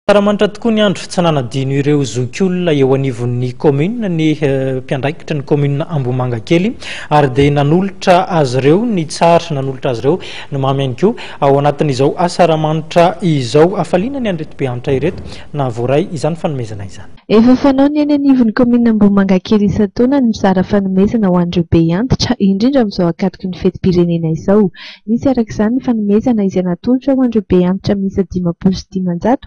Tsara tokoa ny andro, tsy nanadino ireo zokiolona eo anivon'ny commune ny mpiandraikitra ny commune Ambohimangakely ary dia nanolotra azy ireo ny tsara, nanolotra azy ireo ny mamy ihany koa ao anatin'izao asaramanitra izao. Hafaliana ny an'ireto be antitra ireto na voaray izany fanomezana izany. Efa fanao ny eny anivon'ny kaominina Ambohimangakely isan-taona ny mizara fanomezana ho an'ireo be antitra, indrindra amin'izao ankatoky ny fetim-pirenena izao. Nisy araka izany ny fanomezana izay natolotra ho an'ireo be antitra miisa 550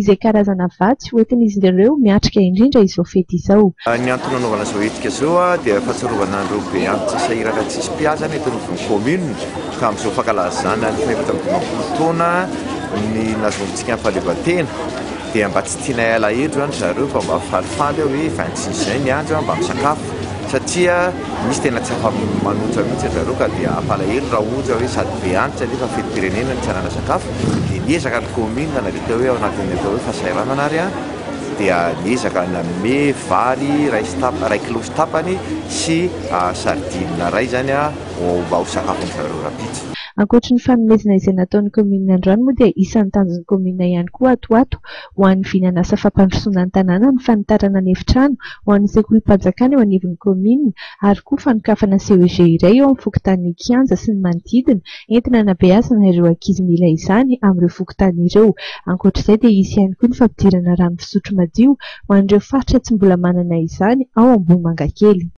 izay karazana vatsy hoentin'izy ireo miatrika indrindra izao fety izao. Ny antony nanaovana izao hetsika izao dia fahatsiarovana an'ireo be antitra sahirana tsisy mpiahy izany eto anivon'ny kaominina ka amin'izao fankalazana ny faha-54 taona ny nahazoantsika ny fahaleovantena dia mba tsy tianay alahelo izany zareo fa mba falifaly aho hoe 26 juin ny andro mba misakafo satria misy tena tsy afa-manoatra mihitsy zareo ka dia ampalahelo raha ohatra hoe sady be antitra nefa fetim-pirenena no tsy hanana sakafo. Dia niezaka ny kaominina na dia atao hoe ao anatin'ny atao hoe fahasahiranana ary dia niezaka nanome vary iray sy tap- iray kilao sy tapany sy sardine iray izany mba ho sakafon'ny zareo rahampitso. Ankoatry ny fanomezana izay nataon'ny kaominina androany moa dia isan'ny tanjon'ny kaominina ihany koa ato ho ato ho an'ny vinan'asa fampandrosoana ny tanàna ny fanitarana ny efitrano ho an'ny sekolim-panjakana eo anivon'ny kaominina ary koa fanokafana CEG iray eo amin'ny fokontanin'ny Kianja sy ny manodidina entina hanabeazana ireo ankizy mila izany amin'ireo fokontany ireo. Ankoatr'izay dia hisy ihany koa ny fampidirana rano fisotro madio ho an'ireo faritra tsy mbola manana izany ao Ambohimangakely.